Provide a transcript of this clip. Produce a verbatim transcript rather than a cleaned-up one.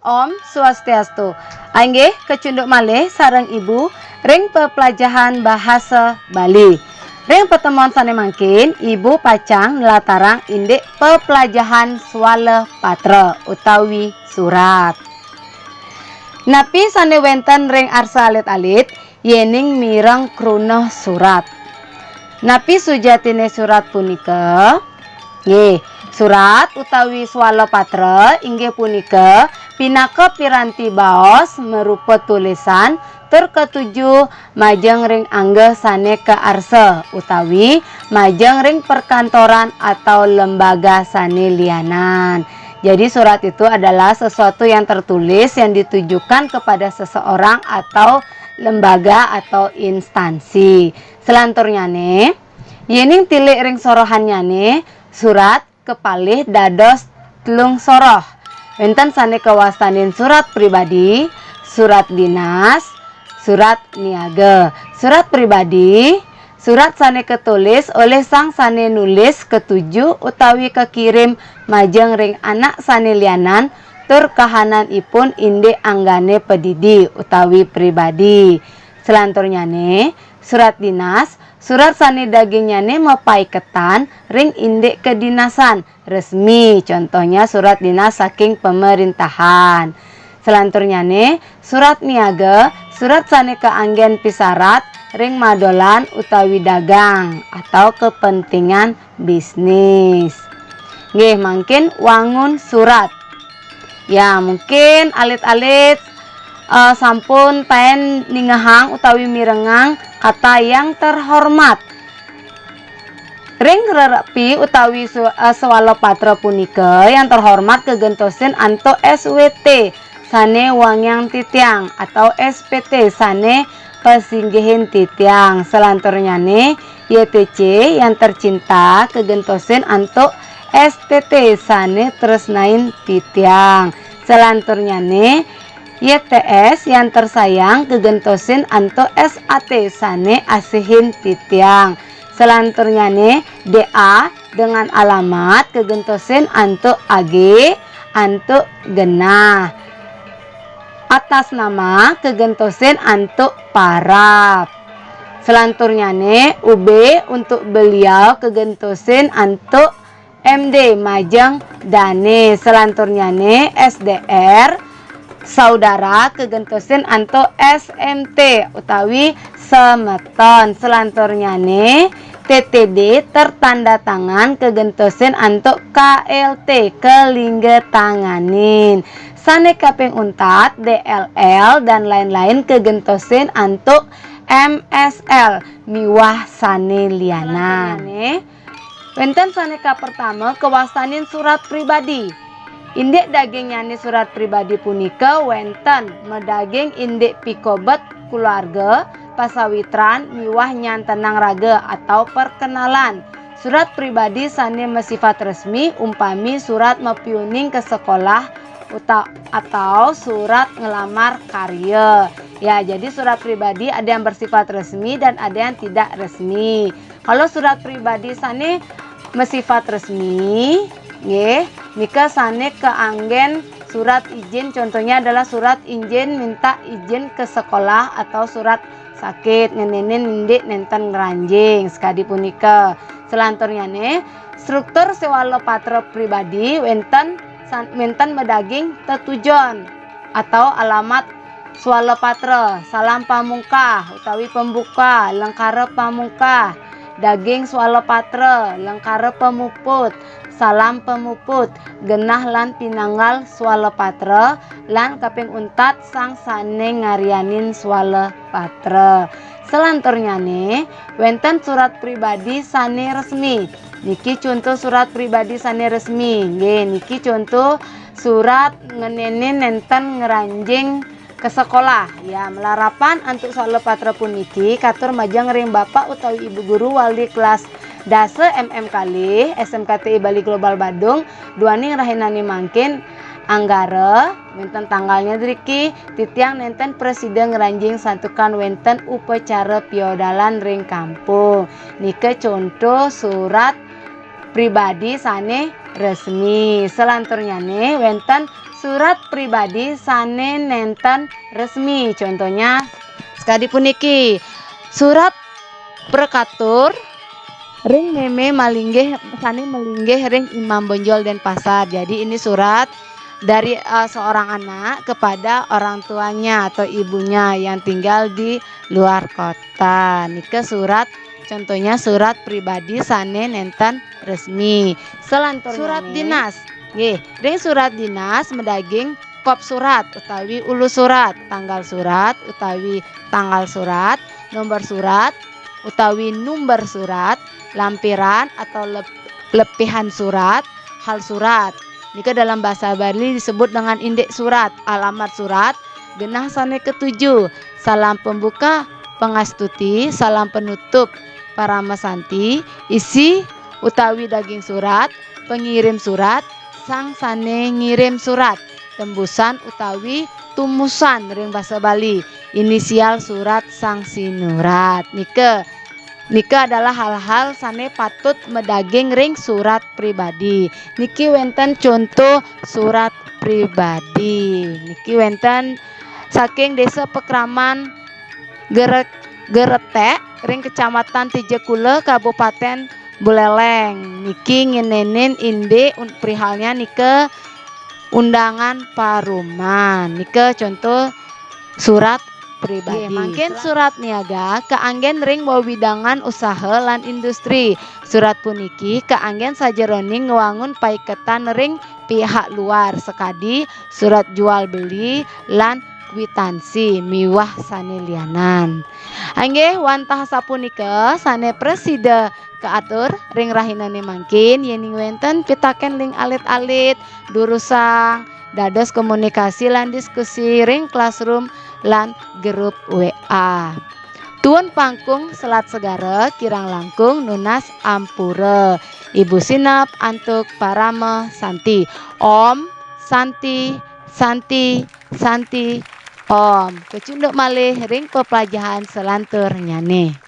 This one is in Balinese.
Om Swastiastu. Inggih, kecunduk malih sareng Ibu ring peplajahan bahasa Bali. Ring pertemuan sane mangkin, Ibu pacang nlatarang indik peplajahan swala patra utawi surat. Napi sane wenten ring arsa alit-alit, yening mireng kruna surat? Napi sujatine surat punika? Nggih, surat utawi swala patra inggih punika pinaka piranti baos marupa tulisan tur katuju majeng ring angga sane kaarsa utawi majeng ring perkantoran atau lembaga sane lianan. Jadi surat itu adalah sesuatu yang tertulis yang ditujukan kepada seseorang atau lembaga atau instansi. Selanturnyane, yening tilik ring sorohannyane, surat kapalih dados telung soroh. Wenten sane kawastanin surat pribadi, surat dinas, surat niaga. Surat pribadi, surat sane katulis olih sang sane nulis katuju utawi kakirim majeng ring anak sane lianan tur kahananipun indik anggane padidi utawi pribadi. Selanturnyane, surat dinas, surat sane dagingnyane mapaiketan ring indik kedinasan resmi, contohnya surat dinas saking pemerintahan. Selanturnyane, surat niaga, surat sane kaanggen pisarat ring madolan utawi dagang atau kepentingan bisnis. Nggih, mangkin wangun surat. Ya, mungkin alit-alit eh, sampun taen ningehang utawi mirengang kata yang terhormat. Ring rerepi utawi su- eh, swala patra punika yang terhormat kagentosin antuk S W T sane wangiang titiang atau S P T sane pasinggihin titiang. Selanturnyane, Y T C yang tercinta kagentosin antuk S T T sane tresnain titiang. Selanturnyane, Y T S yang tersayang kagentosin antuk S A T sane asihin titiang. Selanturnyane, D A dengan alamat kagentosin antuk A G, antuk genah. Atas nama kagentosin antuk parab. Selanturnyane, U B untuk beliau kagentosin antuk M D majeng dane. Selanturnyane, S D R saudara kagentosin antuk S M T utawi semeton. Selanturnyane, T T D tertanda tangan kagentosin antuk K L T kalingga tanganin. Sane kaping untat, D L L dan lain-lain kagentosin antuk M S L miwah sane lianan. Selanturnyane, wenten sane kapertama kawastanin surat pribadi. Indik dagingnyane surat pribadi punika wenten madaging indik pikobet keluarga, pasawitran miwah nyantenang raga atau perkenalan. Surat pribadi sane masifat resmi umpami surat mapiuning ka sekolah uta- atau surat ngelamar karya. Ya, jadi surat pribadi ada yang bersifat resmi dan ada yang tidak resmi. Kalau surat pribadi sane masifat resmi, nggih, nika sane kaanggen surat izin, contohnya adalah surat izin minta izin ke sekolah atau surat sakit ngenenin indik nenten ngranjing sakadi punika. Selanturnyane, struktur swala patra pribadi wenten san- wenten madaging tetujon atau alamat swala patra, salam pamungkah utawi pembuka, lengkara pamungkah, daging swala patra, lengkara pamuput, salam pamuput, genah lan pinanggal swala patra, lan kaping untat sang sane ngaryanin swala patra. Selanturnyane, wenten surat pribadi sane resmi. Niki conto surat pribadi sane resmi. Nggih, niki conto surat ngenenin nenten ngranjing ke sekolah. Ya, malarapan antuk swala patra puniki katur majeng ring Bapak utawi Ibu Guru wali kelas dasa M M kalih S M K T I Bali Global Badung, duaning rahinane mangkin anggara, wenten tanggalnya driki, titiang nenten prasida ngranjing santukan wenten upacara piodalan ring kampung. Nika conto surat pribadi sane resmi. Selanturnyane wenten surat pribadi sane nenten resmi. Contohnya, sekadi puniki, surat prekatur ring meme malinggih, sane malinggih ring Imam Bonjol Denpasar. Jadi, ini surat dari, eh, seorang anak kepada orang tuanya atau ibunya yang tinggal di luar kota. Nika surat, contohnya surat pribadi sane nenten resmi. Selanturnya surat dinas. Nggih, ring surat dinas madaging kop surat utawi ulu surat, tanggal surat utawi tanggal surat, nomor surat utawi number surat, lampiran atau lep- lepihan surat, hal surat. Nika dalam bahasa Bali disebut dengan indik surat, alamat surat, genah sane ketuju, salam pembuka, pangastuti, salam penutup, paramasanti, isi utawi daging surat, pengirim surat, sang sane ngirim surat, tembusan utawi tumusan ring basa Bali, inisial surat sang sinurat. Nika, nika adalah hal-hal sane patut madaging ring surat pribadi. Niki wenten contoh surat pribadi. Niki wenten saking Desa Pakraman Gere-, Geretek ring Kecamatan Tijakula, Kabupaten Buleleng. Niki ngenenin indik un-, perihalnya nika undangan paruman. Nika contoh surat pribadi. Nggih, mangkin surat niaga kaanggen ring wewidangan usaha lan industri. Surat puniki kaanggen sajeroning ngwangun paiketan ring pihak luar, sakadi surat jual beli lan kwitansi miwah sane lianan. Inggih, wantah sapunika sane prasida kaatur ring rahinane mangkin. Yening wenten pitaken ring alit-alit, durusang dados komunikasi lan diskusi ring classroom lan grup W A. Tuun pangkung selat segara kirang langkung nunas ampura. Ibu sineb antuk parama santi. Om Santi, Santi, Santi, Om. Kacunduk malih ring peplajahan selanturnyane.